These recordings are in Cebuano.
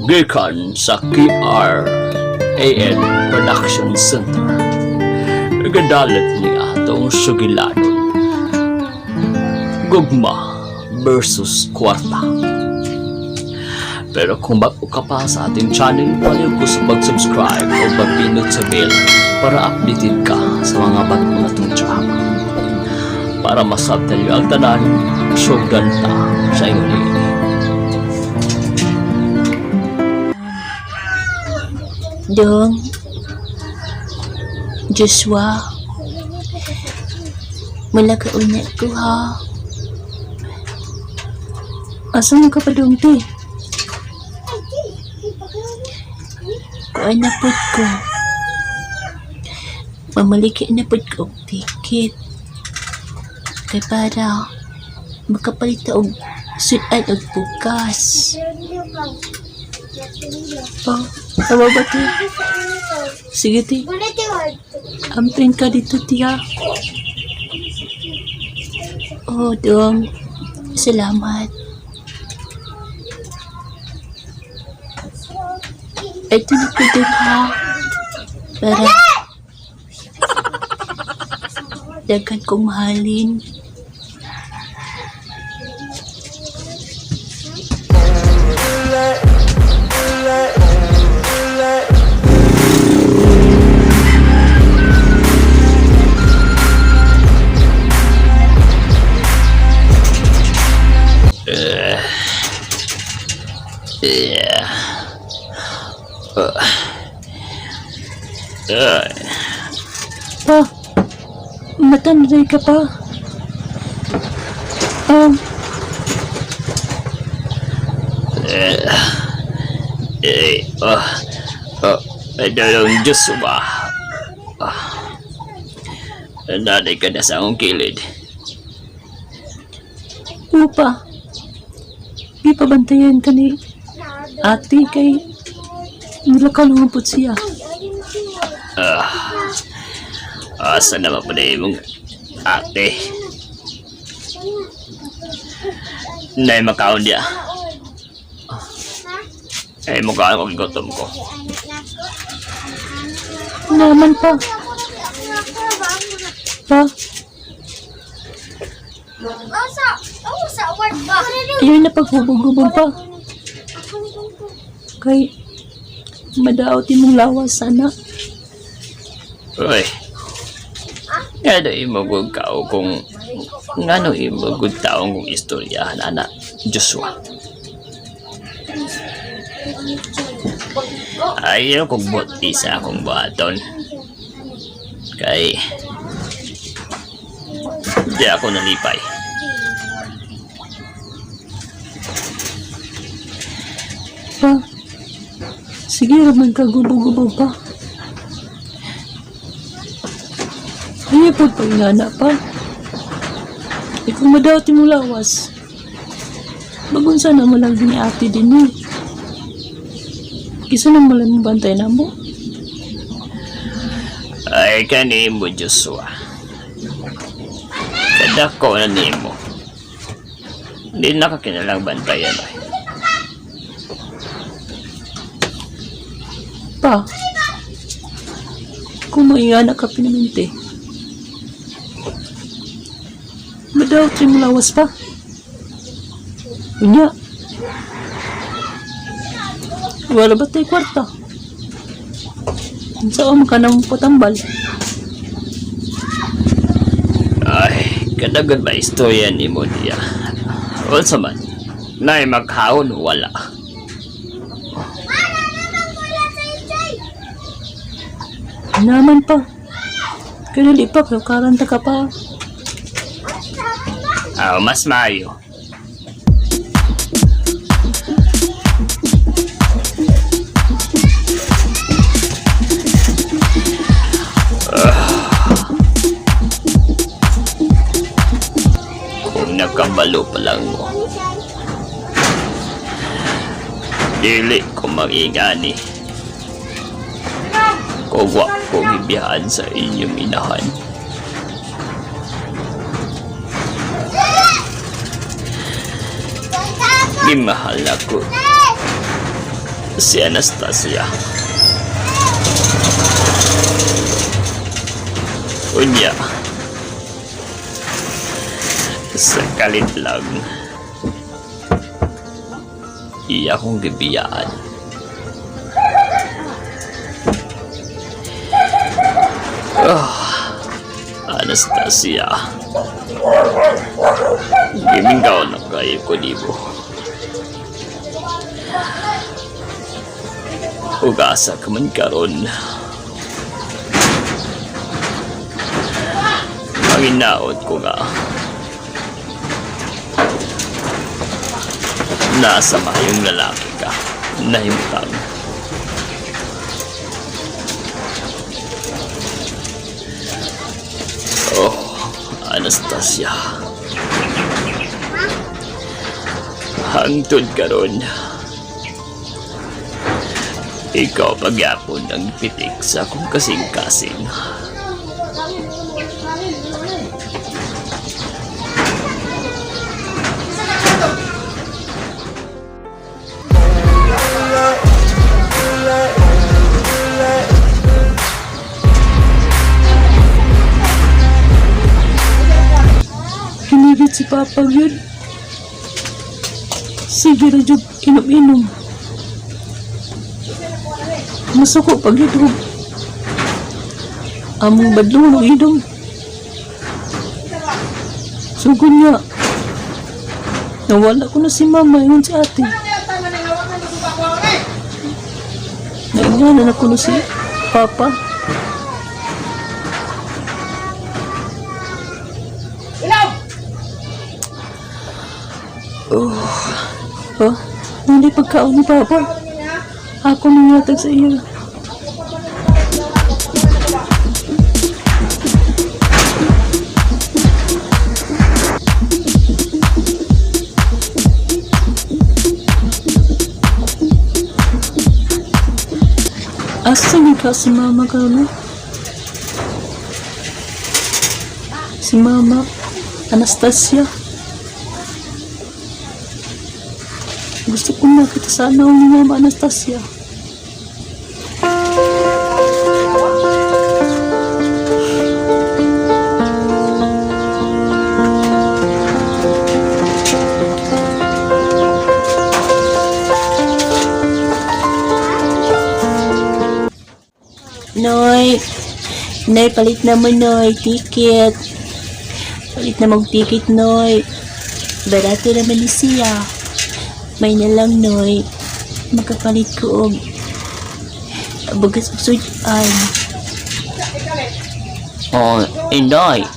Gikan sa KRAN Production Center. Gadalit ni atong sugilanon. Gugma versus Kwarta. Pero kung bago ka pa sa ating channel, palihog ko sa pag-subscribe o pagpindot sa bell para updated ka sa mga bago natong drama. Para masabtan niyo ang tanan, sugdan ta sa ingon ini. Dong, Joshua, mula ka unya ko ha. Asa mo ka pa dong, te? Kuan na pud ko. Mamaliki na pud ko og ticket. Kay para makapalit ta og sudan og bugas. Pa, tawa ba, te? Sige, te. Ampin ka dito, tiya. Oh, Dong. Salamat. Ito na po dun ha. Para daghan kong mahalin. Yeah. Pa, matanday ka pa. Eh, oh, oh, dalawang Diyos ba? Ah, nanay ka na sa akong kilid. Upa. Di pa bantayan ka ni ate kay nilakaw naman po siya. Ah, asa naman pa na imong ate? Nay, makaon diya. Ay, mukhaan ko gutom ko. Naman pa. Pa, ayaw na paghubog-hubog pa. Kay madaot imong lawas sana. Uy. Ngano imo gud kao kung ngano imo gud taong kung istoryahan ana Joshua. Ayaw kong buti sa akong buhaton. Kay di ako nalipay. Pa, sige raman ka gubog-gubog pa. Ayaw po pag-ingana pa. E kung madaot imong lawas, bagon sana mo lang din ni ate din eh. Kisa nang malay mo bantay na mo. Ay, kanimo Joshua. Kadako na nimo. Hindi na ka kinalang bantayan ay. Pa, kung maingana ka pinaminte, madaot imong lawas pa. Unya, wala ba tayo kwarta? Saan ka nang patambal? Ay, kadagan ba istorya nimo diya? Unsa man? Nay magkaon wala. Naman pa. Kaya pa, pero karanta ka pa. Ah, mas maayo. Kung nakabalo pa lang mo, dili ko magingani. Kung wa ko gibiyahan sa inyong inahan. Gimahal ako. Si Anastasia. Unya. Sa kalit lang. Iya kong gibiyaan. Ah, Anastasia. Gimingaw na kayo ko nimo. Ugasa ka man karon. Panginaot ko nga. Nasa mayong lalaki ka. Nahimutang. Oh, Anastasia. Hangtod karon. Ikaw pagyapon ang pitik sa akong kasing-kasing. Hinigit si Papa yun. Sige na jud, inom-inom. Masuko pag inom. Among badlong ng inom. Sugod nga. Nawala ko na si Mama, yun si ate. Nainganan ako na si Papa. Oh, oh, hindi pagkaon ni Papa. Ako nangyatag sa iyo. Asa ni ka si Mama karon? Si Mama Anastasia. Gusto kong makita sana ni Mama Anastasia. Noy, Noy, palit na mo, Noy, ticket. Palit na mong ticket, Noy. Barato naman ni siya. May na lang, Noy. Makapalit ko og bugas og sudan. Oh, Inday.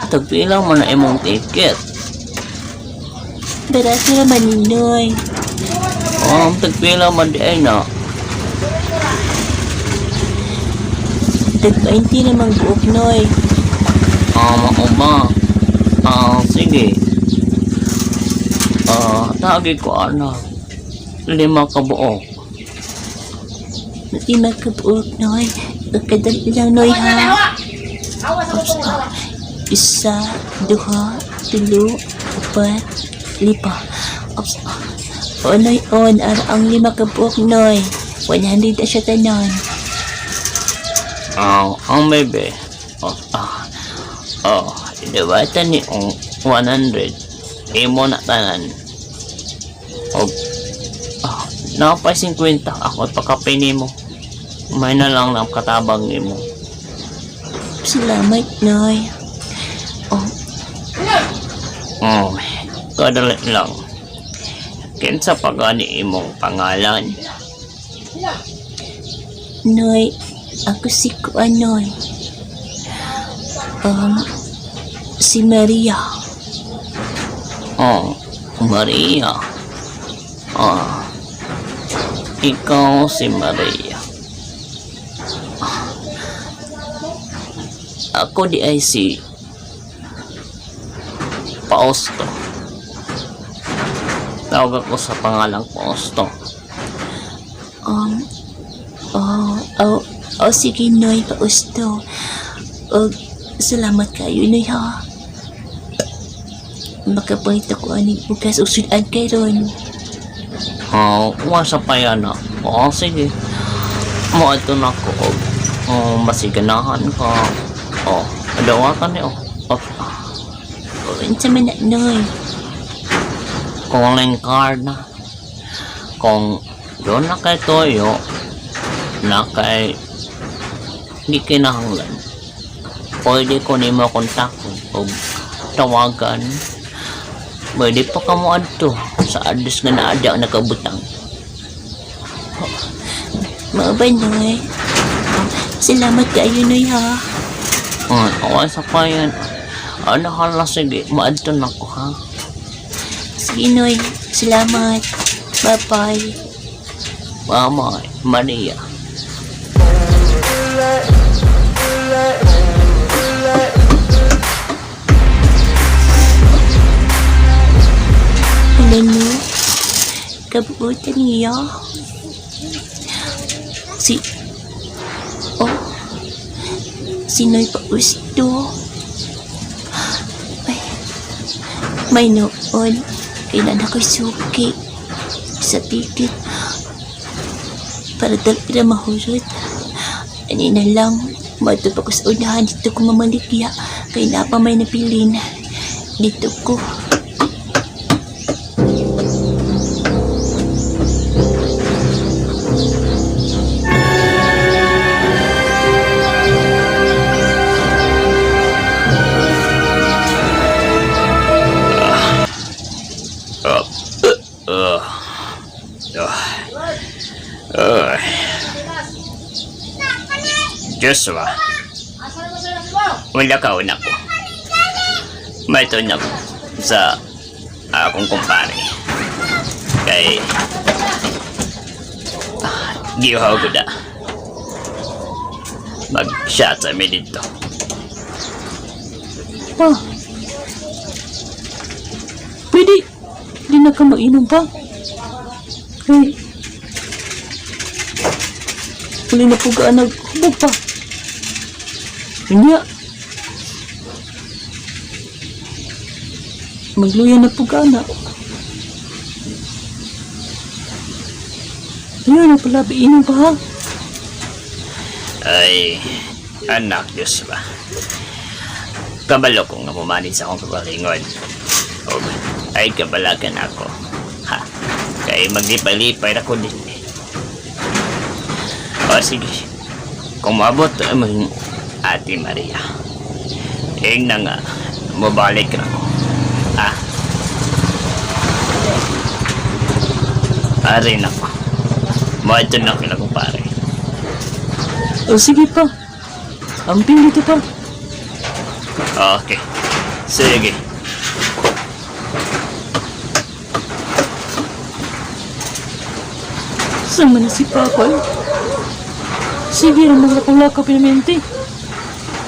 Tagpila mo na imong ticket. Barato naman ni Noy. Oh, tagpila man di ay na. Tag 20 namang buok, Noy. Ah, mao ba? Ah, sige. Ah, tagi ko ana. 5 ka buok. 5 ka buok, Noy. Kadali lang, Noy, ha? Isa, duha, tulo, upat, lima. Ops. O, Noy, on. Ara ang 5 ka buok, Noy. 100 na siya tanan. Ah, ang bebe. Oh, ah. Oh, diwata ni ang 100. Imo na tanan. Og ah, napay 50 ako pagkape nimo. May na lang ang katabang nimo. Salamat, Noy. Oh, Oh, kadali lang. Kinsa pa gani imong pangalan? Noy, ako si Kuan, Noy. Um, si Maria. Oh, Maria. Ah, ikaw si Maria. Ako di ay si Fausto. Tawag ako sa pangalang Fausto. Um, oh, oh, oh, sige, Noy, pausto. Oh, salamat kayo, Noy, ha? Makapalit ako aning bugas o sudan karon. Oh, wasa pa yan ah. Oo, sige. Mo ito na ko. Oh, masiganahan ka. Oh, adawa ka ni oh. Oh, O, unsa man na, Noy? Calling card na. Kung doon na kay Toyo, na kay di kinahanglan. Pwede ko nimo kontakto o tawagan. Pwede pa ka mo adto sa address nga naa diya nakabutang. Mao ba, Noy? Oh, salamat kaayo, Noy, ha? Awa sa kayan. Ano hala, sige, maadto na ko ha. Sige, Noy. Salamat. Bye-bye. Bye, Maria. Ano, no? Kabuutan niya. Si... Oh. Si Noy Pausto. Ay. May noon. Kailan ako'y suki. Sa ticket. Para dali na mahurot. Ani na lang. Mato pa ko sa unahan. Dito ko mamalikya. Kay na pa may napilin. Dito ko. Joshua. Wala ka una ko. May na ko sa akong kumpare. Kay gihaw ko na. Mag-shot sa amin dito. Pa. Pwede. Di na ka mag-inom pa. Kay. Uli na po ka naghubog pa. Hindi. Magluya na po ka na. Ayun na pala, inom pa ha. Ay, anak Joshua. Kabalo ko nga mumanid sa akong kagalingon. O, ay kabalagan ako. Ha? Kay maglipay-lipay ako din eh. O sige, kung maabot mo yung Ate Maria. Ing na nga, mabalik na ako. Ha? Pare na ko. Maito na ko na pare. O sige pa. Amping dito pa. Okay. Sige. Sama na si Papa eh. Sige na maglakaw-lakaw pinamente.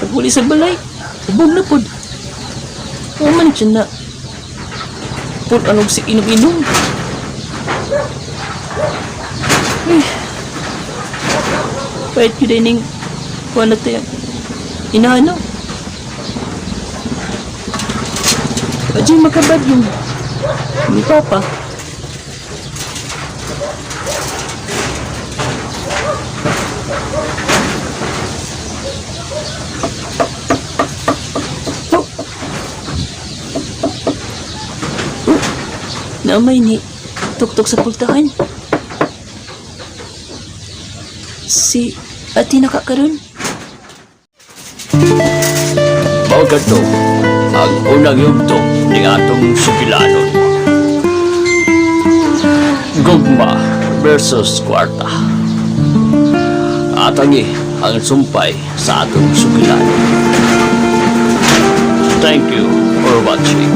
Pag-uli sa balay, ubog na pod. O man siya na. Pud anog si inom-inom. Ay. Pahit ko din yung kuha na tayo. Inaano? Adyo makabad yung ni Papa. Oh. Oh, Naamay ni tuktok sa pultahan. Si ate nakakaroon. Mao kadto ang unang yugto ni atong sugilanon. Gugma versus kwarta. Atangi ang sumpay sa atong sugilanon. Thank you for watching.